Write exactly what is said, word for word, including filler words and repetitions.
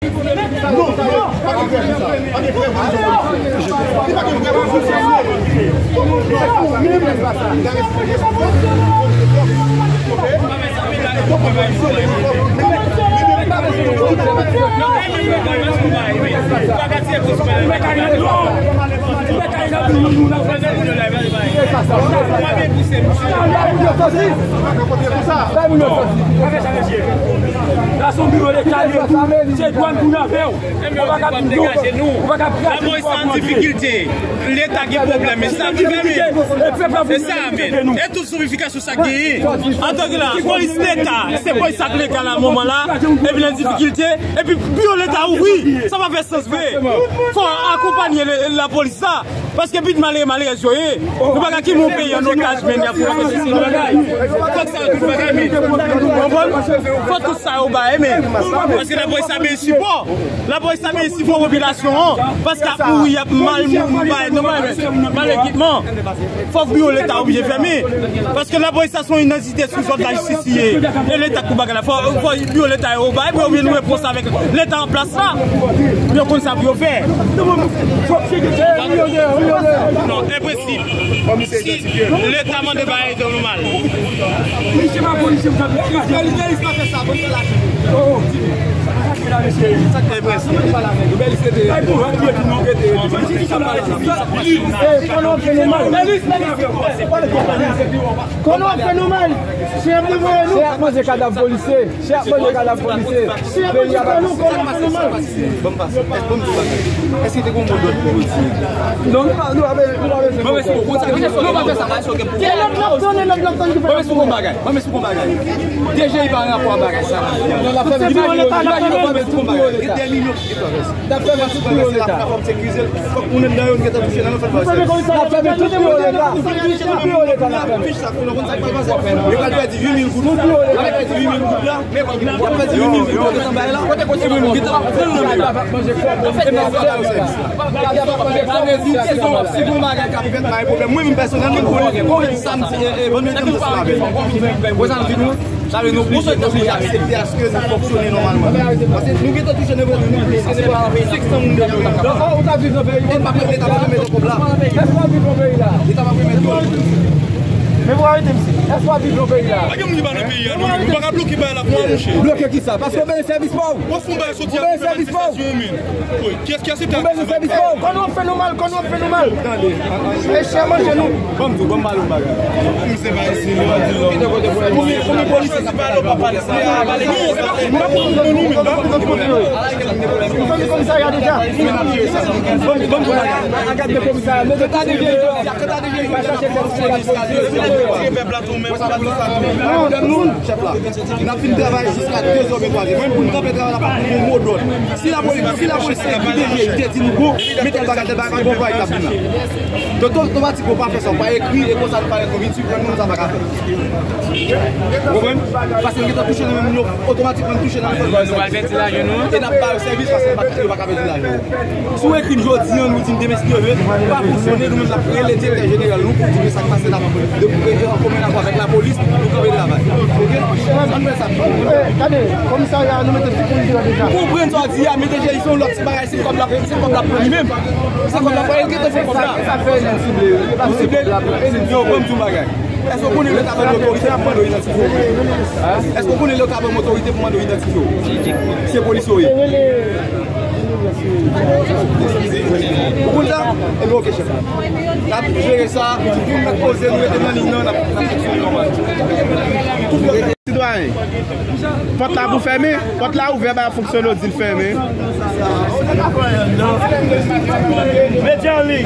Non, non, pa gen vrè moun sa. Pa gen vrè moun sa. Li pa gen vrè moun sa. Gason biwo leta yo, se dwàn pou n avè w. Ou pa ka di non, ou pa ka krasi. Lapolis an difikilte, leta gen pwoblèm, men sa pou fè men. Se sa men. E tout zomifikasyon sa genyen. Antanke lapolis leta, se polis sa k legal a moman la, epi nan difikilte, epi biwo leta ouvri. Sa pa fè sans vre. Fò akonpanye le- lapolis la. Paske pit malere malerèz yo ye. Nou pa ka kite yon peyi an otaj, men y ap fè bagay. Fòk sa yo tout bagay, men. Konprann? Fòk tout sa yo bay, men. Paske lapolis sa bezwen sipò. Lapolis sa bezwen sipò popilasyon an. Paske ap mouri, ap mal, mal, mal ekipman. Fòk biwo leta oblije fèmen. Paske lapolis sa se yon entite sou zòd lajistis li ye. E leta k pou bagay la. Fò, fò biwo leta yo bay, pou yo vin repons avèk leta an plas la. Pou yo konn sa pou yo fè. Non, enpresib. Si leta mande bagay, se nòmal. Enpresib. Konnen w ap fè nou mal. Konnen w ap fè nou mal. Chè ap devoye nou. Chè ap manje kadav polisye. Chè ap manje kadav polisye. Chè ap manje kadav nou. Konnen w ap fè nou mal. Ban m pase. Èske, ban m di w bagay. Èske te gen yon mo dòd pou polisye? Non, nou pa, nou pa bezwen, nou pa bezwen. Ban m esplike w, konn sa, nou pa fè sa. E lòt l ap tann, e lòt l ap tann ki fè. Ban m esplike w yon bagay. Ban m esplike w yon bagay. D G I pa gen rapò ak bagay sa. Non, l ap fèmen. Imajine w pa bezwen konn bagay. Gen dè milyon ki travèse. N ap fèmen tout biwo leta. Fòk moun anndan yo, nou gentan touche nan men fòk nou fè sèvis. N ap fèmen tout biwo leta. Tout biwo leta n ap fèmen. Yo pral pèdi uit mil goud. Yo pral pèdi uit mil goud la. Y ap pèdi uit mil goud yo gentan bay la. Gentan ap pran nan men yo. Sa vle di, si gon, si gon bagay k ap fèt, pa gen pwoblèm. Mwen menm pèsonèlman, mwen konnen, mwen menm samdi, e, e, vandredi, m te sou avè. Wè sa m di nou? Sa vle nou oblije, nou oblije aksepte aske nou fonksyone nòmalman. Paske nou gentan touche nan nou plis ke senk san moun deja. Donk, ou ta viv nan peyi? E pa mete, ta pa mete kòb la. Èske w ap viv nan peyi la? Li ta pa mete kòb. Men pou arete misye. Èske w ap viv nan peyi la? Pa gen moun ki pa nan peyi a, non. Ou pa ka bloke bagay la pou mwen, monchè. Bloke kisa? Paske w bezwen sèvis pa w. Ou fè yon bagay soti a pou fè manifestasyon, men. Wi, kiyès ki aksepte? Ou bezwen sèvis pa w. Konnen w ap fè nou mal, konnen w ap fè nou mal. Tande. E chè manje nou. Ban m di w, ban m pale yon bagay. Konbyen, konbyen polisye sa pale, w pa pale sa? Non, se pa pou nou, non, men. Nou fè komisarya deja. Ban m, ban m di w bagay. Gade komisarya. Mete ta deje. Gade ta deje. Chèf la, n ap fin travay jiska de zè oubyen twa zè. Mwen, pou n kanpe travay la, pa pou yon mo dòd. Si lapolis, si lapolis te ki te di nou, bon, men tèl bagay, tèl bagay, pa gen bon bagay k ap vin la. Donk, otomatikman, ou pa fè sa, ou pa ekri, e konsa nou pa ret nou vin siprann nou, sa pa ka fèt. Ou konprann? Paske nou gentan touche nan men moun yo, otomatikman nou touche nan men moun yo. E n ap ba yo sèvis, paske nou pa, yo pa ka pèdi lajan yo. Si w ekri m jodi a, nou di m demen si Dye vle, nou pa fonksyone, nou menm n ap rele direktè jeneral nou pou di nou sa k pase la, de, de, an komen akò avèk lapolis, nou kanpe travay. Oke? Ann fè sa. Eh, gade, komisarya a, nou mete tout moun deyò deja. Konprann sa w di a, mete Jezi se yon lòt ti bagay, se kòb la, se kòb la pran li menm. Se kòb la pran, e l gentan fè kòb la. Sa fè nèg sible, yo pa sible. Yo, ban m di w bagay. Èske w konnen lè w ta ban m otorite pou mande w idantifye w? Èske w konnen lè w ta ban m otorite pou mande w idantifye w? Se polis yo ye. Ou konn sa? Ebyen, oke, chèf. N ap jere sa. Pou n mèt poze, nou rete nan liy nan, n ap, n ap fonksyone nòmal. Sitwayen, pòt la pou fèmen, pòt la ouvè, ba fonksyone, di l fèmen. Mete anliy.